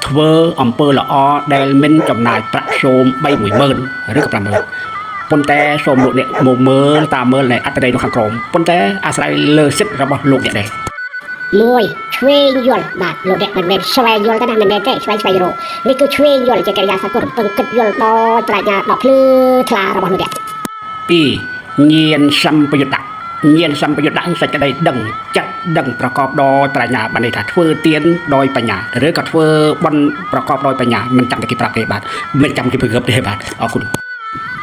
ធ្វើអំពើល្អដែលមិនចំណាយប្រាក់សូម3 10000ឬក៏50000ប៉ុន្តែសូមលោកអ្នកមកមើលតាមមើលនៃអត្ថន័យនៅខាងក្រោមប៉ុន្តែអាស្រ័យលើសិទ្ធិរបស់លោកអ្នកដែរ មួយឆ្វេងយល់បាទលោកអ្នកមិនមែនស្វែងយល់ទេណាមិនមែនទេស្វែងស្វែងរកនេះគឺឆ្វេងយល់ជាកិរិយាសក្តិរំពឹងគិតយល់ដោយប្រាជ្ញាដ៏ភ្លឺថ្លារបស់លោកអ្នក 2ញាណសម្បយុត្តៈញាណសម្បយុត្តៈសេចក្តីដឹងចិត្តដឹងប្រកបដោយប្រាជ្ញាបានន័យថាធ្វើទានដោយបញ្ញាឬក៏ធ្វើបុណ្យប្រកបដោយបញ្ញាមិនចាំតែគេប្រាប់ទេបាទមិនចាំគេពង្រឹបទេបាទអរគុណ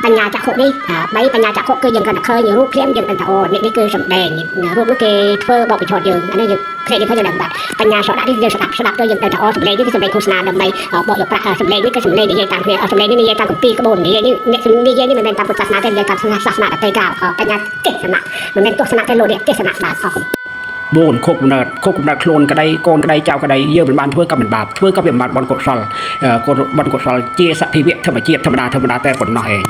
បញ្ញាចក្ខុនេះបីបញ្ញាចក្ខុគឺយើងគ្រាន់តែឃើញរូបភ្លាមយើងដឹងថាអូនេះនេះគឺសម្ដែងរូបនោះគេធ្វើបកបញ្ឆោតយើងអានេះយើងភ្នែកយើងឃើញយើងដឹងបាទបញ្ញាសដាក់នេះយើងស្ដាប់ស្ដាប់ទៅយើងដឹងថាអូសម្លេងនេះគឺសម្លេងឃោសនាដើម្បីបកយកប្រាក់សម្លេងនេះគឺសម្លេងនិយាយតាមគ្នាសម្លេងនេះនិយាយតាមគម្ពីរក្បូននិយាយនេះអ្នកនិយាយនេះមិនមែនតាមពុទ្ធសាសនាទេនិយាយតាមសាសនាដទៃកោបញ្ញាទេសនៈមិនមែនទស្សនៈទេលោកនេះទេសនៈបាទអរគុណ 4ខុសកំណើតខុសកំណើតខ្លួនក្តីកូនក្តីចៅក្តីយើងមិនបានធ្វើក៏មិនបាបធ្វើក៏វាមិនបានបុណ្យកុសលកូនបុណ្យកុសលជាសភាវៈធម្មជាតិធម្មតាធម្មតាតែប៉ុណ្ណោះឯង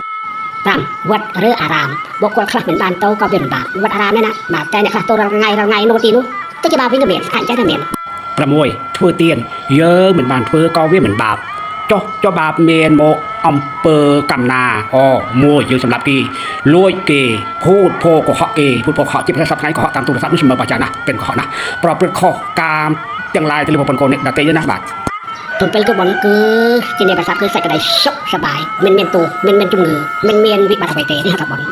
5វត្តឬអារាមបុគ្គលខ្លះមិនបានទៅក៏វាមិនបាបវត្តអារាមនេះណាបាទតែអ្នកខ្លះទៅរាល់ថ្ងៃរាល់ថ្ងៃនោះទីនោះទៅជាបាបវិញក៏មានអាចចេះតែមាន 6ធ្វើទានយើងមិនបានធ្វើក៏វាមិនបាបចុះចុះបាបមានមកអំពើកម្មណាអូមួយយើងសម្រាប់គេលួចគេភូតភោកុហកគេភូតភោកុហកជាភាសាសប្តាហ៍កុហកតាមទូរស័ព្ទនេះសម្រាប់អាចារ្យណាเป็นកុហកណាប្រព្រឹត្តខុសកាមទាំងឡាយទៅលើប្រពន្ធកូននេះដតេណាបាទ ទុនពេលគឺបុណ្យគឺជានិបត្តិគឺសេចក្តីសុខសប្បាយមិនមានទោសមិនមានជំងឺមិនមានវិបត្តិអ្វីទេនេះហៅថាបុណ្យ